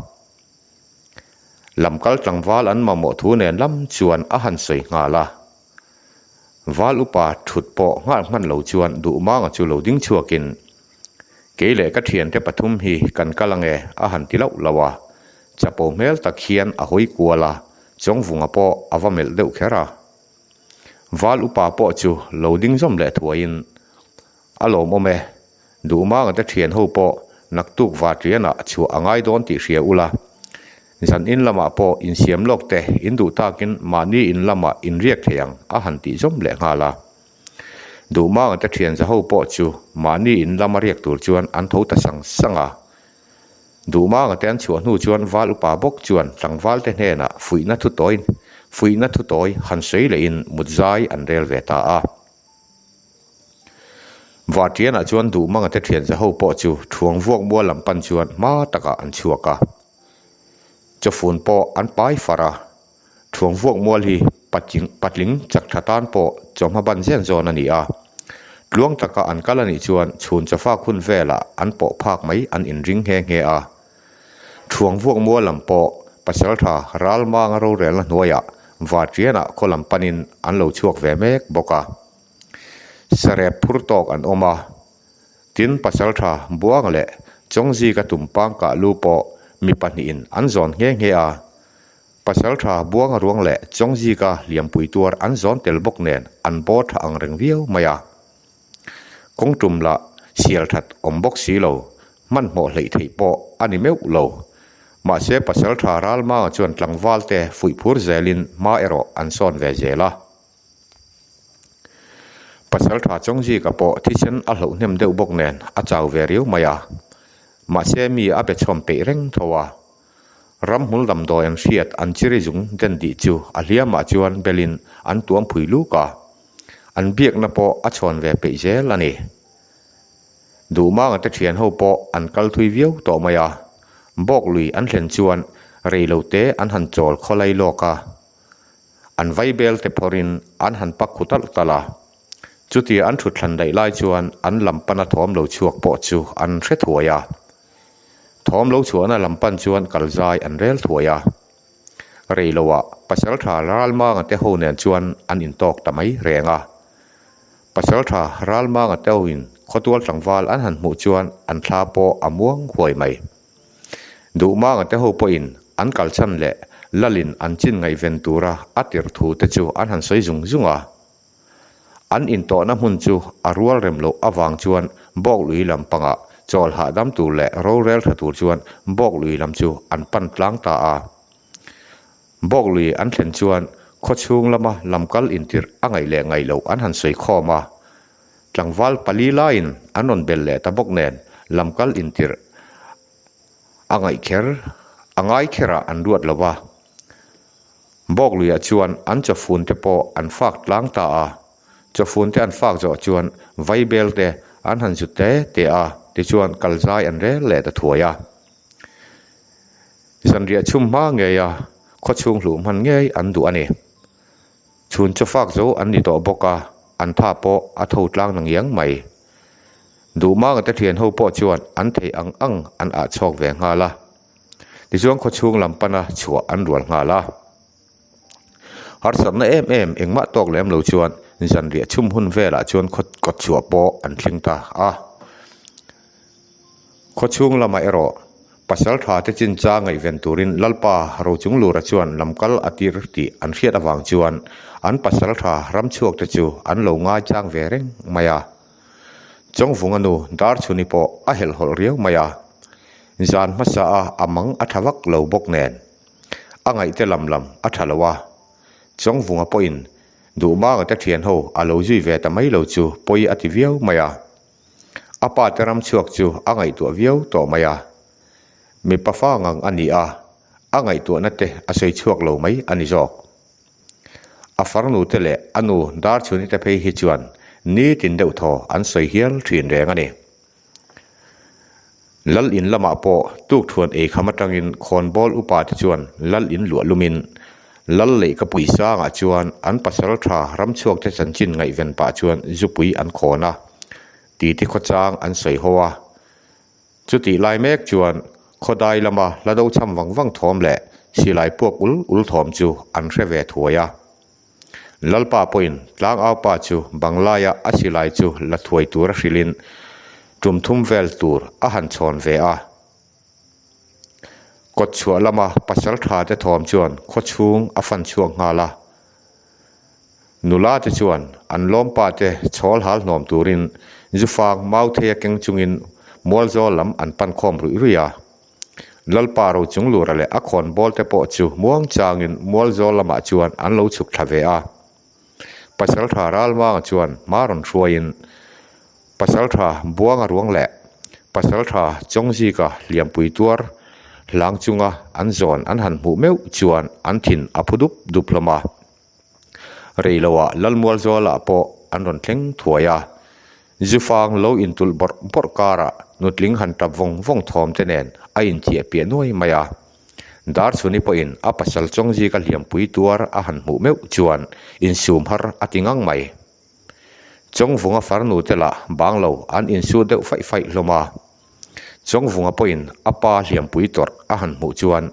Lamkal tlangval an mamawh thu nen lam chuan a han sawi nghal a. Val upa thut pawh nghal hman lo chuan Duhmanga chu lo ding chhuakin, Kei leh ka thiante pathum hi kan kal ange a han ti lauh lauh a. Chapo hmel tak hian a hawi kual a, Chawngvunga pawh a va melh deuh kher a. Val upa pawh chu lo ding zawm leh thuaiin, A lawmawm e, Duhmanga te thian ho pawh naktuk Vatrianah chhuah a ngai dawn tih hria ula. Zan in lamah pawh insiam lawk te in duh takin mahni in lamah in riak thei ang a han tih zawm leh nghal a. Duhmanga te thian za ho pawh chu mahni in lama riak tur chuan an tho ta sang sang a. Duhmanga te an chhuah hnu chuan val upa bawk chuan tlangval te hnenah fuihna thu tawi fuihna thu tawi han sawi lehin mut zai an rel ve ta a. Vahtianah chuan Duhmanga te thian za ho pawh chu thuang vuak mual lam pan chuan hma takah an chhuak a. Chawfun pawh an pai far a, thuang vuak mual hi patling patling chak tha tan pawh chawhma ban zen zawn a ni a. Tluang taka an kal a nih chuan chhun chawfak hun velah an pawh phak mai an inring nghe nghe a. Thuang vuak mual lam pawh Pasaltha Ralmanga rorelna hnuaiah Vahtianah khaw lam panin an lo chhuak ve mek bawk a. Sarep phur tawk an awm a, tin pasaltha Buanga leh Chawngzika tumpang kah lu pawh mi pahnihin an zawn nghe nghe a. Pasaltha Buanga ruang leh Chawngzika hliampui tuar an zawn tel bawk nen an bawr tha ang reng viau mai a. Kawng tum lah sial that awm bawk si lo, hmanhmawh hleih theih pawh a ni meuh lo. Mahse pasaltha Ralmanga chuan tlangval te fuih phur zelin hma erawh an sawn ve zel a. Pasaltha Chawngzika pawh thisen a hloh hnem deuh bawk nen a chau ve riau mai a, mahse mi a be chhawm peih reng tho a. Ramhmul damdawi an hriat an chiri zung den dih chu a hliamah chuan belin an tuam phui luk a, an biakna pawh a chhawn ve peih zel a ni. Duhmanga te thian ho pawh an kal thui viau tawh mai a, bawk lui an thlen chuan reilote an han chawl khawlai lawk a. An vaibel te phawrhin an han pak khu talh talh a. Chutia an thut thlan daih lai chuan an lam pana thawm lo chhuak pawh chu an hre thuai a. Thawm lo chhuahna lam pan chuan kal zai an rel thuai a. Rei loah Pasaltha Ralmanga te ho nen chuan an intawk ta mai reng a. Pasaltha Ralmanga te hoin khawtual tlangval an han hmuh chuan an thla pawh a muang huai mai. Duhmanga te ho pawhin an kalchhan leh Lalin an chin ngaihven tura a tirh thu te chu an han sawi zung zung a. An intawhna hmun chu a rual rem loh avang chuan Bawklui lam pangah chawl hahdam tur leh rorel tha tur chuan Bawklui lam chu an pan tlang ta a. Bawklui an thlen chuan khawchhung lama lamkal intirh a ngaih leh ngaih loh an han sawi khawm a. Tlangval pali laiin an rawn bel leh ta bawk nen lamkal intirh a ngaih kher a ngai kherah an ruat lo va. Bawkluiah chuan an chawfun te pawh an fak tlang ta a. Chawfun te an fak zawh chuan vaibel te an han zut te te a, tichuan kalzai an rel leh ta thuai a. Zanriah chhum hma ngeia khawchhung hluh hman ngei an duh a ni. Chhun chaw fak zo an ni tawh bawk a, an tha pawh a tho tlang na ngiang mai. Duhmanga te thian ho pawh chuan an theih ang ang an ah chhawk ve nghal a. Tichuan khawchhung lam pana chhuah an rual nghal a. Harsatna em em engmah tawk lem lo chuan zanriah chhum hun velah chuan khaw kawt chhuah pawh an thleng ta a. Khawchhung lamah erawh pasal tha te chincha ngaihven turin Lalpa Rochunglura chuan lamkal a tir tih an hriat avang chuan an pasal tha ramchhuak te chu an lo ngaichang ve reng mai a. Chawngvunga nu Darchhuni pawh a helhhawlh riau mai a. Zan hmasa a a mang a tha vak lo bawk nen a ngaihte lam lam a tha lo a. Chawngvunga pawhin Duhmanga te thian ho a lo zui ve ta mai lo chu pawi a ti viau mai a. A pa te ram chhuak chu a ngaihtuah viau tawh mai a. Mipa fa ngang a ni a, a ngaihtuahna te a sawi chhuak lo mai a ni zawk. A farnu te leh a nu Darchhuni te phei hi chuan nitin deuh thaw an sawi hial thin reng a ni. Lal in lamah pawh tukthuan ei kham atangin khawnbawl upa te chuan lal in luah lumin lal lehka pui sangah chuan an pasal tha ramchhuak te chanchin ngaihven pah chuan zupui an khawn a, titi khawchang an sawi ho a. Chutih lai mek chuan khawdai lama hla do cham vang vang thawm leh silai puak ul ul thawm chu an hre ve thuai a. Lalpa pawhin tlangaupa chu banglaia a silai chu la thuai tura hrilhin tum thum vel tur a han chhawn ve a. Kawt chhuah lama pasal tha te thawm chuan khawchhung a fan chhuak nghal a. Nula te chuan an lawmpa te chhawl hal hnawm turin zufang mautheia keng chungin mualzawl lam an pan khawm ruih ruih a. Lalpa Rochung Lura leh a khawnbawl te pawh chu muang changin mualzawl lamah chuan an lo chhuk thla ve a. Pasaltha Ralmanga chuan hma rawn hruaiin Pasaltha Buanga ruang leh Pasaltha Chawngzika hliampui tuar hlang chunga an zawn an han hmuh meuh chuan an thin a phu dup dup hlawm a. Reiloah Lalmualzuala pawh an rawn thleng thuai a, Zufang lo intulh bawrh bawrh karah nutling han tap vawng vawng thawm te nen a inchiah piah nuai mai a. Darchhuni pawhin a pasal Chawngzika hliampui tuar a han hmuh meuh chuan insum har a ti ngang mai. Chawngvunga farnu te lah bang lo an insu deuh faih faih hlawm a. Chawngvunga pawhin a pa hliampui tawrh a han hmuh chuan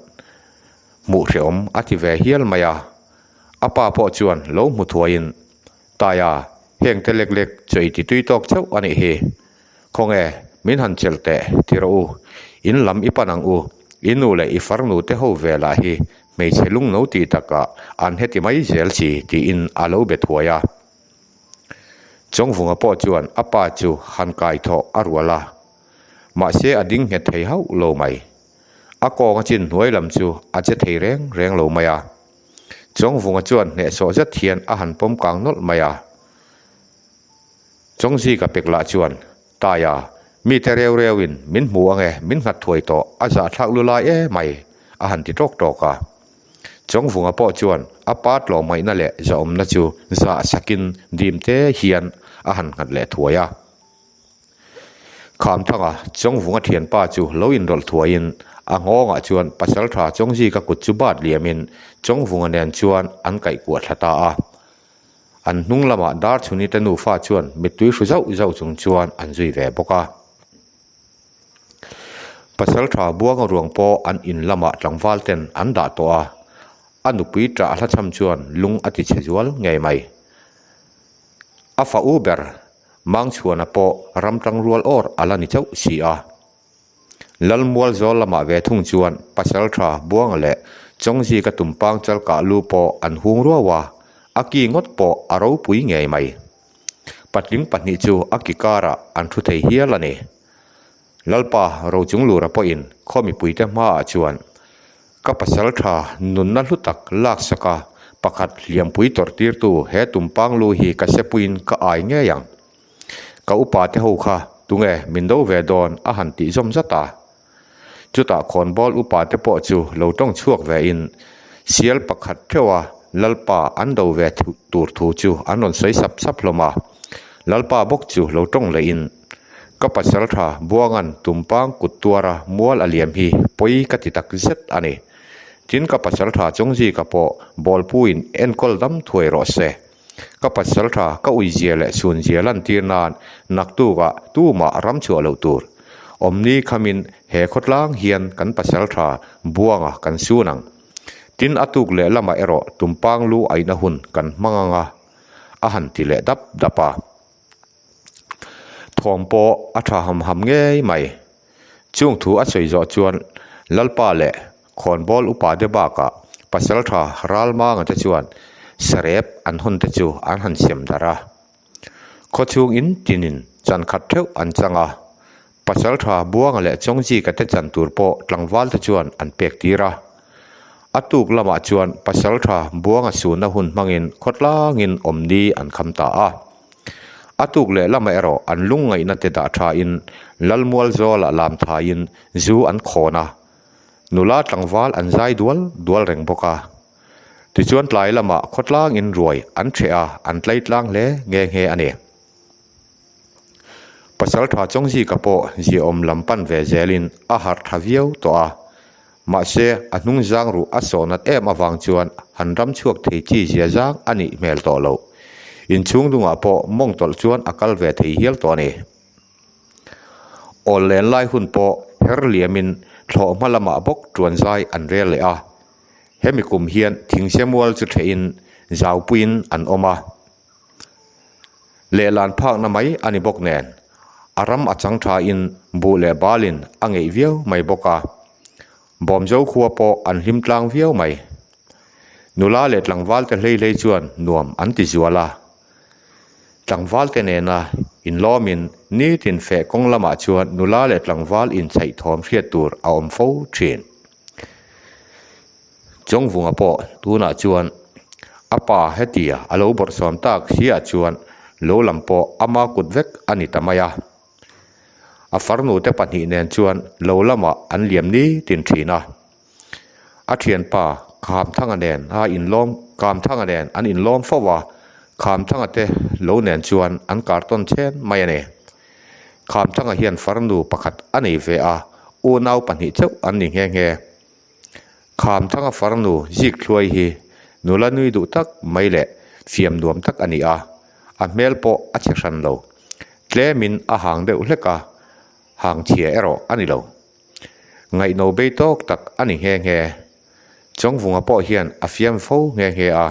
hmuh hrehawm a ti ve hial mai a. A pa pawh chuan lo hmu thuaiin, Taia, heng te lek lek chaw i ti tui tawk chauh a nih hi. Khawnge, min han chelh teh, ti rawh u. In lam i pan ang u. I nu leh i farnu te ho ve lah hi hmeichhe lungno tih takah an heti mai zel si, tiin a lo be thuai a. Chawngvunga pawh chuan a pa chu han kai thawh a rual a, mahse a ding nghet thei hauh lo mai. A kawng a chin hnuai lam chu a che thei reng reng lo mai a. Chawngvunga chuan hnehsawh zet hian a han pawm kang nawlh mai a. Chawngzika pek lah chuan, Taia, mite reu reuin min hmu ange, min nghat thuai tawh, a zahthlak lu lai e mai, a han ti tawk tawk a. Chawngvunga pawh chuan a pa tlawmngaihna leh zahawmna chu zah sakin dim te hian a han nghat leh thuai a. Khamthanga Chawngvunga thianpa chu lo inrawlh thuaiin a nghawngah chuan Pasaltha Chawngzika kut chu bat liamin Chawngvunga nen chuan an kaihkuah thla ta a. An hnung lamah Darchhuni te nufa chuan mittui hru zauh zauh chung chuan an zui ve bawk a. Pasaltha Buanga ruang pawh an in lamah tlangval ten an dah tawh a, a nupui ṭah hlachham chuan lung a ti chhe zual ngei mai. A fa u ber Mangchhuana pawh ram tangrual awr a la ni chauh si a. Lalmual zawl lamah ve thung chuan Pasaltha Buanga leh Chawngzika tumpang chalkah lu pawh an hung ruau a, a ki ngawt pawh a ropui ngei mai. Patling pahnih chu a ki karah an thu thei hial a ni. Lalpa Rochunglura pawhin khaw mipuite hmaah chuan ka pasal tha nunna hlu tak laksaka pakhat hliampui tawrh tirtu he tumpang lu hi ka sepuiin ka ai ngei ang. Ka upa te ho kha tunge min do ve dawn a han tih zawm zat a. Chutah khawnbawl upa te pawh chu lo tawng chhuak ve in sial pakhat theuha Lalpa an do ve tur thu chu an rawn sawi sap sap hlawm a. Lalpa bawk chu lo tawng leh in ka pasal tha Buangan tumpang kut tuara mual a liam hi pawi ka ti tak zet a ni. Tin ka pasal tha Chawngzika pawh bawlpuiin enkawl dam thuai rawh se. Ka pasal tha ka uizia leh chhunzia lantir nan naktukah tumah ram chhuah loh tur. Awmni khamin he khawtlang hian kan pasal tha Buanga kan sun ang. Tin a tuk leh lamah erawh tumpang lu aihna hun kan hmang ang a, a han ti leh dap dap a. Thawm pawh a tha ham ham ngei mai. Chung thu a sawi zawh chuan Lalpa leh Khawnbawl upa te bakah Pasaltha Ralmanga te chuan sarep an hawn te chu an han siam darh a. Khawchhung in tinin chan khat theuh an chang a, Pasaltha Buanga leh Chawngzika te chan tur pawh tlangval te chuan an pek tir a. A tuk lamah chuan Pasaltha Buanga sunna hun hmangin khawtlangin awmni an kham ta a. A tuk leh lamah erawh an lungngaihna te dah thain Lalmual zawlah lam thaiin zu an khawn a, nula tlangval an zai dual dual reng bawk a. Tichuan tlai lamah khawtlangin ruai an ṭheh a, an tlai tlang hle nghe nghe a ni. Pasalṭha Chawngzika pawh ziaawm lam pan ve zelin a harh ṭha viau tawh a, Mahse, a hnung zang ruh a sawh nat em avang chuan han ram chhuak thei chi zia zang a nih hmel tawh loh. Inchhung dungah pawh mawng tawlh chuan a kal ve thei hial tawh a ni. Awl len lai hun pawh her liamin thlawh hma lamah bawk tuan zai an rel leh a. Hemi kum hian thingse mual chu thehin zaupuiin an awm a. Lehlan phakna mai a ni bawk nen, a ram a chang thain buh leh balin a ngeih viau mai bawk a. Bawmzo khua pawh an hlim tlang viau mai. Nula leh tlangvalte hlei hlei chuan nuam an ti zual a. Tlangvalte nena inlawmin nitin feh kawng lamah chuan nula leh tlangval inchhaih thawm hriat tur a awm fo thin. Chawngvunga pawh tunah chuan a pa hetia a lo bawrhsawm tak siah chuan lo lam pawh ama kut vek a ni ta mai a. A farnu te pahnih nen chuan lo lamah an liam ni tin thin a. A thianpa Khamthanga nen a inlawm Kamthanga nen an inlawm fo a, Khamthanga te lo nen chuan an kartawn chhen mai a ni. Khamthanga hian farnu pakhat a nei ve a, unau pahnih chauh an ni nghe nghe. Khamthanga farnu zik thluai hi nula nui duh tak mai leh fiam nuam tak a ni a, a hmel pawh a chhe hran lo. Tlemin a hang deuh hlek a, hang chhia erawh a ni lo. Ngaihno bei tawk tak a ni nghe nghe. Chawngvunga pawh hian a fiam fo nghe nghe a,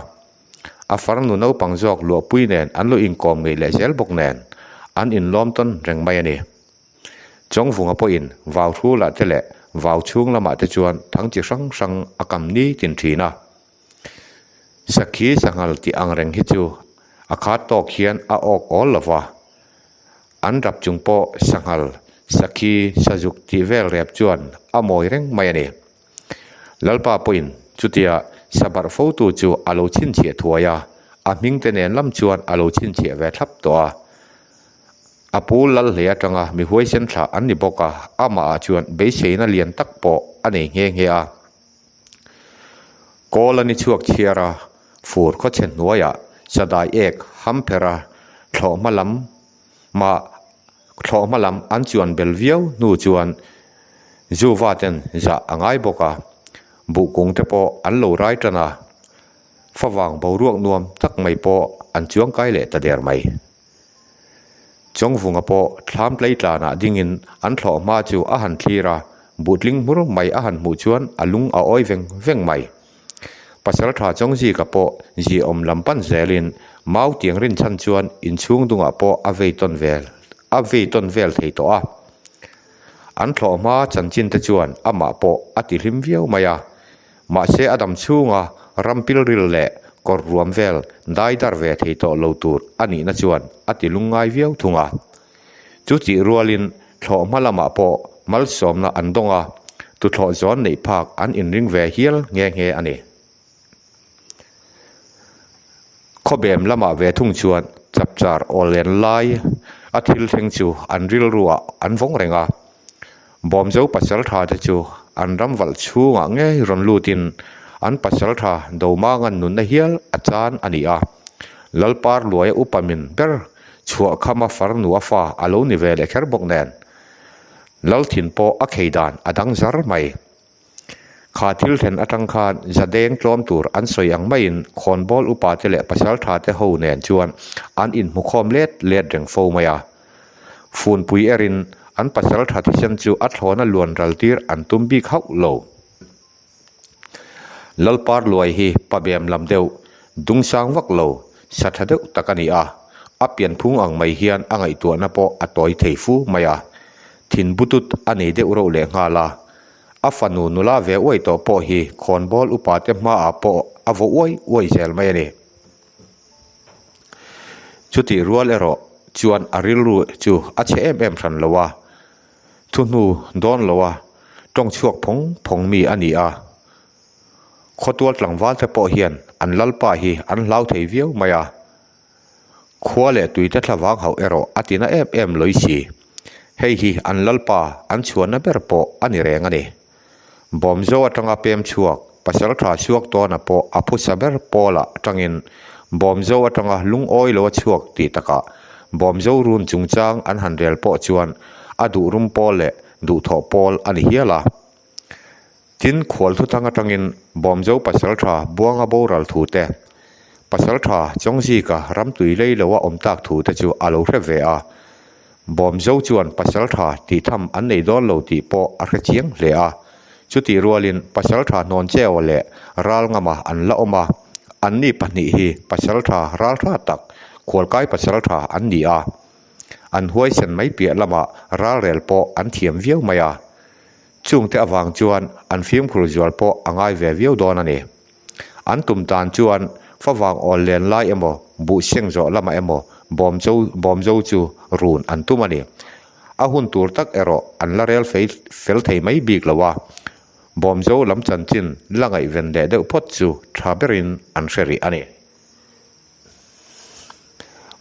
a farnu naupang zawk luahpui nen an lo inkawm ngei leh zel bawk nen an inlawm tawn reng mai a ni. Chawngvunga pawhin vau hrulah te leh vau chhung lamah te chuan thang chi hrang hrang a kam ni tin thin a. Sakhi sanghal tih ang reng hi chu a khat tawk hian a awk awl lo va. An rap chung pawh sanghal, sakhi, sazuk tih vel rep chuan a mawi reng mai a ni. Lalpa pawhin chutia sabarh fotu chu a lo chhinchhiah thuai a, a hming te nen lam chuan a lo chhinchhiah ve thlap tawh a. A pu lal hle atanga mi huaisen thlah an ni bawk a, amahah chuan beiseina lian tak pawh a nei nghe nghe a. Kawl a ni chhuak chhiar a, fur khawchhe hnuaiah sadai ek ham pher a, thlawhhma lam mah thlawhhma lam an chuan bel viau hnu chuan Zuva ten zah a ngai bawk a, buhkung te pawh an lo rai tan a, favang boruak nuam tak mai pawh an chuangkai leh ta der mai. Chawngvunga pawh thlam tleitlanah dingin an thlawh hma chu a han thlir a, buhtling hmur mai a han hmuh chuan a lung a awi veng veng mai. Pasaltha Chawngzika pawh ziaawm lam pan zelin mau tiang rinchhan chuan inchhung dungah pawh a vei tawn vel a vei tawn vel thei tawh a. An thlawh hma chanchin te chuan amah pawh a tihlim viau mai a. Mahse a dam chhunga ram pilril leh kawr ruam vel dai dar ve thei tawh lo tur a nihna chuan a ti lungngai viau thung a. Chu tih rualin thlawh hma lamah pawh malsawmna an dawng a, tuthlawh zawn neih phak an inring ve hial nghe nghe a ni. Khawbem lamah ve thung chuan chapchar aw len lai a thil thleng chu an rilruah an vawng reng a. Bawmzo pasaltha te chu an ram valh chhungah ngei rawn lutin an pasaltha Domangan nunna hial a chan a ni a. Lalpar luaia upa min ber chhuah khama farnu a fa a lo ni ve leh kher bawk nen Lalthin pawh a khei dan a dang zar mai. Kha thil thlen atang khan zadeng tlawm tur an sawi ang maiin khawnbawl upa te leh pasaltha te ho nen chuan an inhmukhawm let let reng fo mai a. Funpui erin an pasaltha thisen chu a thlawna luan ral tir an tum bik hauh lo. Lalpar luai hi pabem lam deuh dungsang vak lo sa tha deuh tak a ni a, a pianphung ang mai hian a ngaihtuahna pawh a tawi thei fu mai a. Thin butut a nei deuh reuh lehnghal a. A fanu nula ve uai tawh pawh hi khawnbawl upa te hmaah pawh a vaw uai uai zel mai a ni. Chutih rual erawh chuan a rilru chu a chhe em em hran lo a, thuhnu dawn lo a tawng chhuak phawng phawng mi a ni a. Khawtual tlangval te pawh hian an lalpa hi an hlau thei viau mai a. Khua leh tuite thlavang hauh erawh a tina em em lawih si. Hei hi an lalpa an chhuanna ber pawh a ni reng a ni. Bawmzo atanga pem chhuak pasaltha chhuak tawna pawh a phusa ber pawlah atangin Bawmzo atanga lungawi lo a chhuak tih takah Bawmzo run chungchang an han rel pawh chuan a duh rum pawl leh duhthawh pawl a ni hial a. Tin, khual thuthang atangin Bawmzo pasaltha Buanga boral thu te, pasaltha Chawngzika ramtui lei loa awm tak thu te chu a lo hre ve a. Bawmzo chuan pasaltha tih tham an nei dawn lo tih pawh a hre chiang hle a. Chutih rualin pasaltha Hnawncheu leh Ralngama an la awm a, anni pahnih hi pasaltha raltha tak, khualkai pasaltha an ni a. An huaisen mai piah lamah ralrel pawh an thiam viau mai a. Chungte avang chuan an fimkhur zual pawh a ngai ve viau dawn a ni. An tum tan chuan favang awl len lai emaw, buh seng zawh lamah emaw bawmcho bawmzo chu run an tum a ni. A hun tur tak erawh an la rel fei fel thei mai bik lo a, bawmzo lam chanchin la ngaihven leh deuh phawt chu tha berin an hre rih a ni.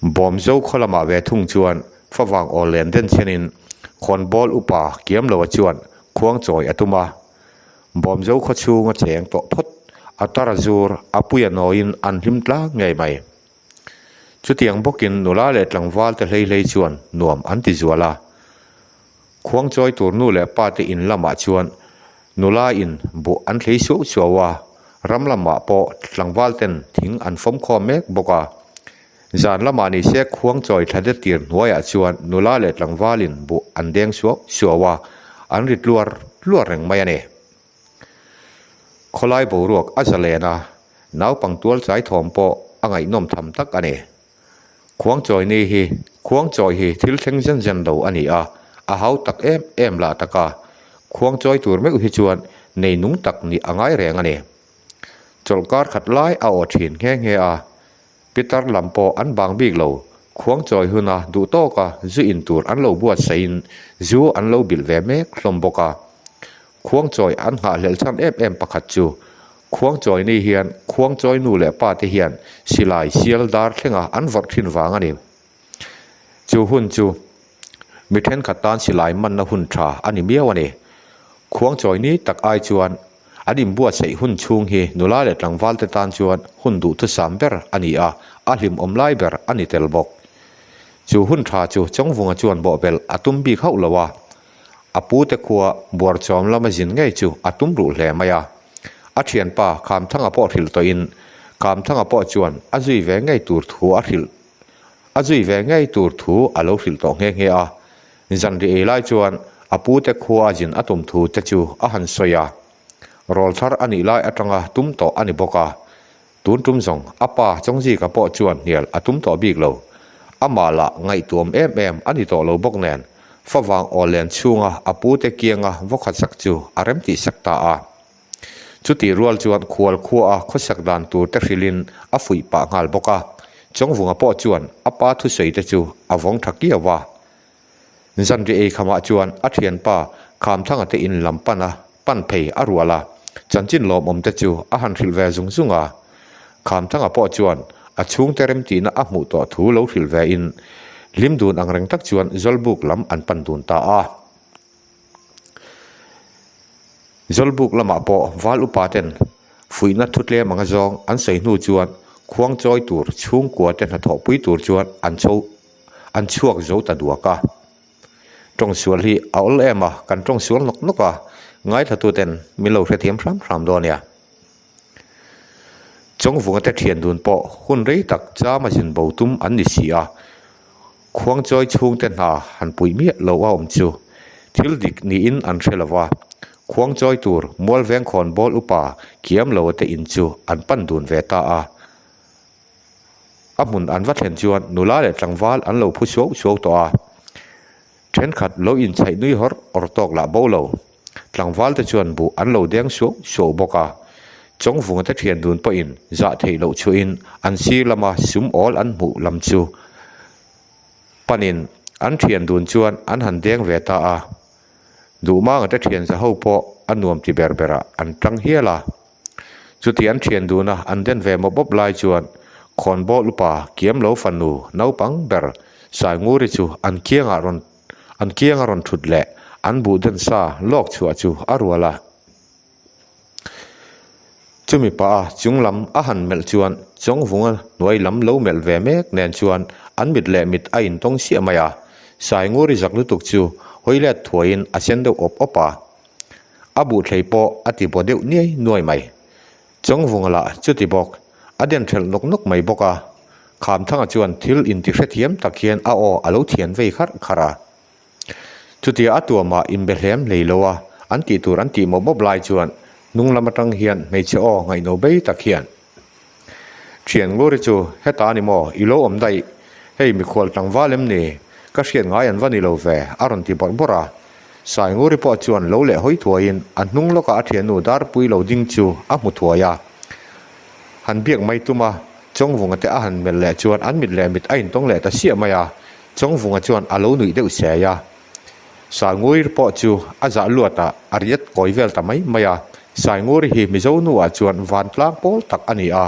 Bawmzo khaw lamah ve thung chuan favang aw len den chhenin khawnbawl upa kiam loa chuan khuang chawi a tum a. Bawmzo khaw chhung a cheng tawh phawt a tar a zur a pui a nawiin an hlim tlang ngei mai. Chutiang bawkin nula leh tlangval te hlei hlei chuan nuam an ti zual a. Khuang chawi tur nu leh pa te in lamah chuan nula in buh an thlei suau suau a, ram lamah pawh tlangval ten thing an fawm khawm mek bawk a. Zan lamah ni se khuang chawi thla det tir hnuaiah chuan nula leh tlangval in buh an deng suau suau a, an ri tluar tluar reng mai a ni. Khawlai boruak a zalen a, naupang tual chai thawm pawh a ngaihnawm tham tak a ni. Khuangchawi ni hi Khuangchawi hi thil thleng zen zen lo a ni a, a hau tak em em lah tak a. Khuangchawi tur meuh hi chuan nei nung tak nih a ngai reng a ni. Chawlhkar khat lai a aw thin nghe nghe a, Pitar lam pawh an bang bik lo. Khuangchawi huna duh tawka zu in tur an lo buatsaihin zu an lo bilh ve mek hlawm bawk a. Khuangchawi an nghahhlelh chhan em em pakhat chu Khuangchawi ni hian Khuangchawi nu leh pa te hian silai sial dar thlenga an vawrh thin vang a ni. Chu hun chu mi thenkhat tan silai manna hun tha a ni miau a ni. Khuangchawi ni tak ai chuan an inbuatsaih hun chhung hi nula leh tlangval te tan chuan hun duhthusam ber a ni a, a hlimawm lai ber a ni tel bawk. Chu hun tha chu Chawngvunga chuan bawhbelh a tum bik hauh lo a. A pute khua buarchawm lama zin ngei chu a tum ruh hle mai a. A thianpa Khamthanga pawh hrilh tawhin Khamthanga pawh chuan a zui ve ngei tur thu a hrilh a zui ve ngei tur thu a lo hrilh tawh nghe nghe a. Zanri ei lai chuan a pute khua a zin a tum thu te chu a han sawi a. Rawlthar a nih lai atanga tum tawh a ni bawk a. Tun tum zawng a pa Chawngzika pawh chuan hnial a tum tawh bik lo. Amah lah ngaihtuam em em a ni tawh lo bawk nen, favang aw len chhunga a pute kianga vawkhat sak chu a rem tih sak ta a. Chutih rual chuan khual khua a khawsak dan tur te hrilhin a fuih pah nghal bawk a. Chawngvunga pawh chuan a pa thusawi te chu a vawng tha kiau a. Zanri ei khamah chuan a thianpa Khamthanga te in lam pan a pan phei a rual a, chanchin lawmawm te chu a han hrilh ve zung zung a. Khamthanga pawh chuan a chhungte remtihna a hmuh tawh thu lo hrilh ve in hlim dun ang reng tak chuan Zawlbuk lam an pan dun ta a. Zawlbuk lamah pawh val upa ten fuihna thutlem anga zawng an sawi hnu chuan khuangchawi tur chhungkua te hnathawhpui tur chuan an chho an chhuak zo ta duak a. Tawngsual hi a awl em a, kan tawngsual nawk nawk a, ngaithlatuten min lo hrethiam hram hram dawn nia. Chawngvunga te thian dun pawh hun rei tak chama zin bo tum an ni si a, khuangchawi chhungte hna han puih miah lo a awm chu thil dik niin an hre lo va, khuangchawi tur Mualveng khawnbawl upa Kiamloa te in chu an pan dun ve ta a. A hmun an va thlen chuan nula leh tlangval an lo phu suau suau tawh a, thenkhat lo inchhaih nui hawrh awrh tawk lah bo lo. Tlangval te chuan buh an lo deng suau suau bawk a, Chawngvunga te thian dun pawhin zah theih loh chhuahin an sir lama sum awl an hmuh lam chu panin an thian dun chuan an han deng ve ta a, Duhmanga te thian za ho pawh a nuam ti ber berah an tang hial a. Chuti an thian duna an den ve mawp mawp lai chuan khawnbawl upa kiam lo fanu naupang ber Sainguri chu an kiangah rawn an kianga rawn thut leh an buh den sa lawk chhuah chu a rual a. Chumi pah a chung lam a han melh chuan Chawngvunga hnuai lam lo melh ve mek nen chuan an mit leh mit a intawng siah mai a. Sainguri zak lutuk chu hawi let thuaiin a sen deuh awp awp a. A buhthlei pawh a ti baw deuh niai nuai mai. Chawngvunga lah chuti bawk, a den ṭhelh nawk nawk mai bawk a. Khamthanga chuan thil inti hrethiam tak hian a aw a lo thian vei kharh kharh a. Chutia a tuamah inbe hlem hlei lo a, an tih tur an tih mawp mawp lai chuan hnung lam atang hian hmeichhe aw ngaihno bei tak hian, Thian Nguri chu heta a ni maw? I lo awm daih. Hei mikhual tlangval em ni? Ka hriat ngai an va ni lo ve, a rawn ti bawrh bawrh a. Sai Nguri pawh chuan lo leh hawi thuaiin a hnung lawkah a thiannu Darpui lo ding chu a hmu thuai a. Han biak mai tum a, Chawngvunga te a han melh leh chuan an mit leh mit a intawng leh ta siah mai a. Chawngvunga chuan a lo nuih deuh siai a. Saingur pawh chu a zah luat ah a riat kawi vel ta mai mai a. Saingur hi Mizo nu ah chuan vantlang pawl tak a ni a,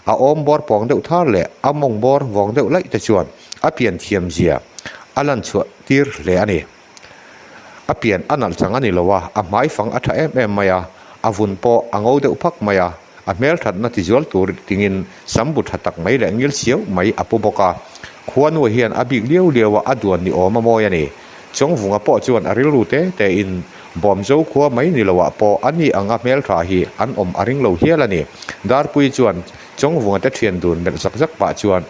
a awm bawr pawng deuh thar leh a mawng bawr vawng deuh laih te chuan a pian thiam zia a lan chhuah tir hle a ni. A pian a nalh chang a ni lo a, a hmai fang a tha em em mai a, a vun pawh a ngo deuh phak mai a. A hmelthatna tizual tur tingin sam bu tha tak mai leh ngil siau mai a pu bawk a. Khuanu hian a bik liau liau a, a duan ni awm a mawi a ni. Chawngvunga pawh chuan a rilru te te in Bawmzo khua mai ni loah pawh a ni anga hmeltha hi an awm a ring lo hial a ni. Darpui chuan Chawngvunga te thian dun melh zak zak pah chuan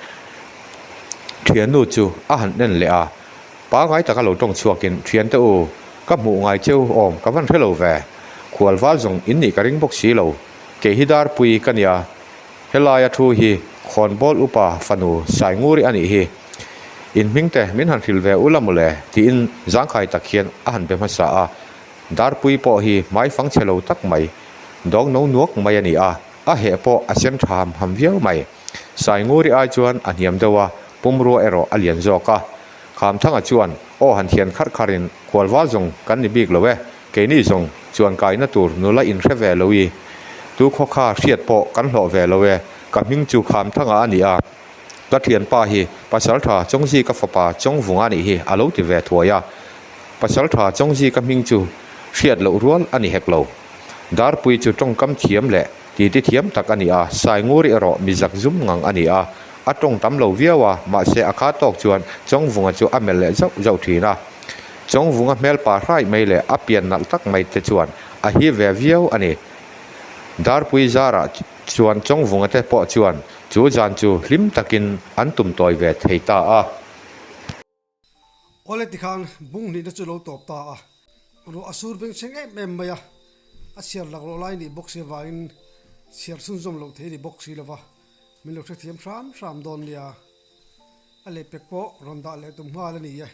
thiannu chu a han en leh a. Pangai taka lo tawng chhuakin, Thiante u, ka hmuh ngai cheu awm ka van hre lo ve. Khual val zawng in nih ka ring bawk si lo. Kei hi Darpui ka nia, helaia thu hi Khawnbawl upa fanu Sainguri a nih hi. In hmingte min han hrilh ve ula mawle tiin zangkhai tak hian a han be hmasa a. Darpui pawh hi hmaifang chhe lo tak mai, dawng no nuak mai a ni a, a heh pawh a sen tha ham ham viau mai. Sainguri ai chuan a hniam deuh a, pumrua erawh a lian zawk a. Khamthanga chuan, Aw han thian kharh kharhin khualval zawng kan ni bik lo e, keini zawng chuan kaina tur nula inhre ve lo i, tu khaw kha hriat pawh kan hlawh ve lo e, ka hming chu Khamthanga a ni a, ka thianpa hi Pasaltha Chawngzika fapa Chawngvunga nih hi a lo ti ve thuai a, Pasaltha Chawngzika hming chu hriat loh rual a ni hek lo. Darpui chu tawngkam thiam leh titi thiam tak a ni a, Sainguri erawh mi zakzum ngang a ni a, A tawng tam lo viau a, mahse a kha tawk chuan Chawngvunga chu a melh leh zauh zauh thin a. Chawngvunga hmel pa hraih mai leh a pian nalh tak mai te chuan a hip ve viau a ni. Darpui zarah chuan Chawngvunga te pawh chuan chu zan chu hlim takin an tum tawi ve thei ta a. Awle tikhan bung hnihna chu lo tawp ta a, ruah a sur beng chheng em em mai a, a chhiar laklawh lai nih bawk si avangin chhiar chhunzawm loh thei ni bawk si lova, min lo hrethiam hram hram dawn nia. A lehpek pawh rawn dah leh tum nghal a ni e.